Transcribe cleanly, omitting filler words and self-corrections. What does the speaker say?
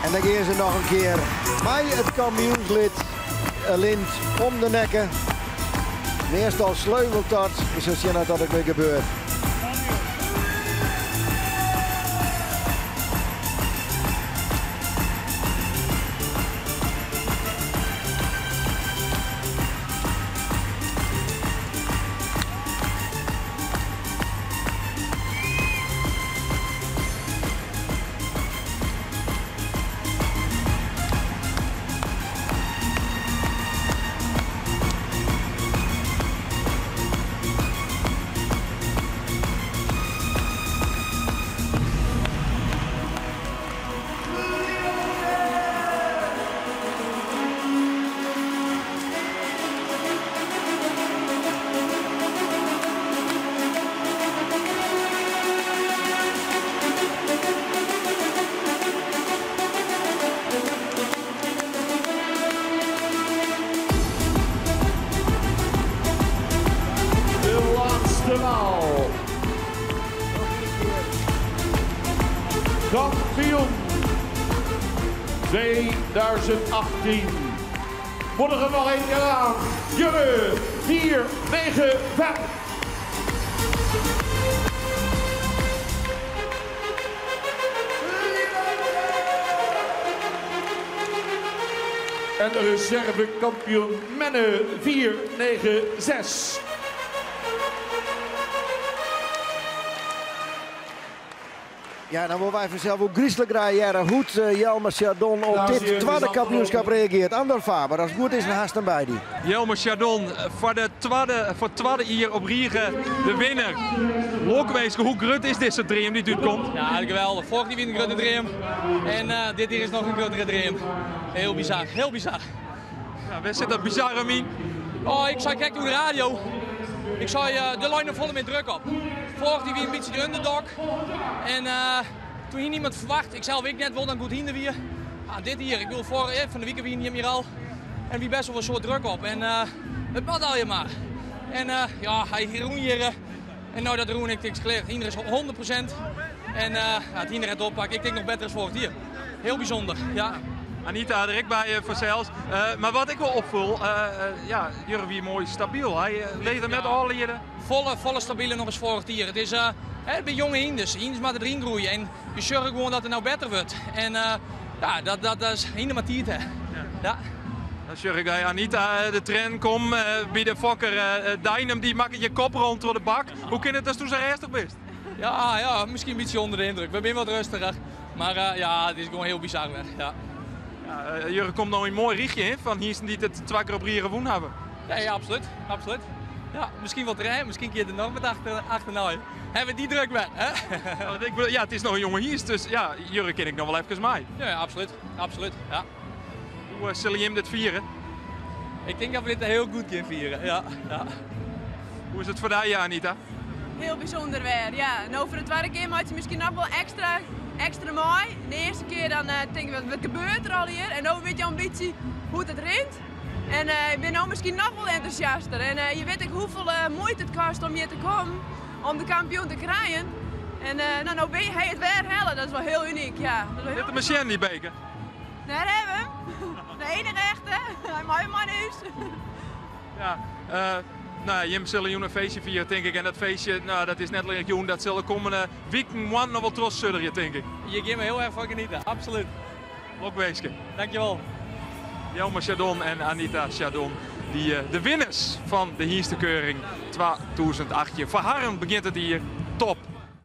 En dan gean se noch in kear mei it kampioenslid lint om de nekke. Meastal sleuvelt dat. We zullen zien dat dat ook weer gebeurt. De laatste maal. Kampioen 2018. Moedig hem nog één keer aan. Jurre 4, 9, 5. En de reservekampioen Menne 4, 9, 6. Ja, dan willen wij vanzelf ook griezelig reageren hoe Jelmer Chardon op Dames en dit heren, tweede het is kampioenschap afgelopen. reageert. Andor Faber, als het goed is, dan haast hem bij die. Jelmer Chardon, voor het tweede hier op Riegen, de winnaar. Lokwees, hoe groot is deze dream die uitkomt? Ja, geweldig. Vorig jaar een grote dream. En dit hier is nog een grotere dream. Heel bizar, heel bizar. Ja, waar zit dat bizarre in? Oh, ik zei, kijk door de radio. Ik zei, de lijn er volle met druk op. Vorig jaar een beetje de underdog. En toen hier niemand verwacht, ik zelf ik net wel dan goed hinder weer. Ah, dit hier, ik bedoel, van de week wie hier meer al. En wie best wel een soort druk op. En het mag al je maar. En ja, hij roen hier. En nou dat roen ik, ik geleerd. Hinder is 100%. En ja, het hinder het oppakken. Ik denk nog beter is vorig jaar. Heel bijzonder, ja. Anita, direct bij voor zelfs. Maar wat ik wel opvoel, ja, Jurre wie mooi stabiel. Hij leed er met alle jaren. Volle stabiele nog eens vorig jaar. Het is hè, bij jonge hinders. Hinders moeten erin groeien. En je zorgt gewoon dat het nou beter wordt. En ja, dat is hinder maar tijd, hè. Ja. Dan zeg ik, hey, Anita, de tren komt bij de fokker Dynam, die maakt je kop rond door de bak. Hoe kan het dat toen zo rustig bent? Ja, ja, misschien een beetje onder de indruk. We zijn wat rustiger. Maar ja, het is gewoon heel bizar weg. Ja. Ja Jurre komt nou een mooi richtje in van hier is niet het twee keer op Rieren woon hebben. Ja, ja, absoluut. Absoluut. Ja, misschien wat rijden, misschien keer de nog met achterna. Hebben we die druk weg, hè? Ja, want ik bedoel, ja, het is nog een jonge hiers, dus ja, Jurre ken ik nog wel even mee. Ja, ja, absoluut. Absoluut, ja. Hoe zullen je hem dit vieren? Ik denk dat we dit heel goed kunnen vieren, ja. Ja. Hoe is het voor jou, Anita? Heel bijzonder weer, ja. Nou, voor de tweede keer maakt je misschien nog wel extra mooi. De eerste keer dan denk ik, wat gebeurt er al hier? En nu weet je al een beetje hoe het rint. En ik ben nou misschien nog wel enthousiaster. En je weet ook hoeveel moeite het kost om hier te komen, om de kampioen te krijgen. En nou ben je het weer hellen, dat is wel heel uniek, ja. Dat is wel heel Dit de machine die beker? Daar hebben we hem. De enige echte. Hij mag maar naar huis. Ja nou, Jim zullen een feestje vieren, denk ik. En dat feestje, nou, dat is net alleen Joen, dat zullen komende weken nog wel trots zullen, denk ik. Je geeft me heel erg van genieten, absoluut. Lokweeske. Dankjewel. Jelmer Chardon en Anita Chardon, die de winnaars van de Hierstekeuring 2018. Voor Harren begint het hier top.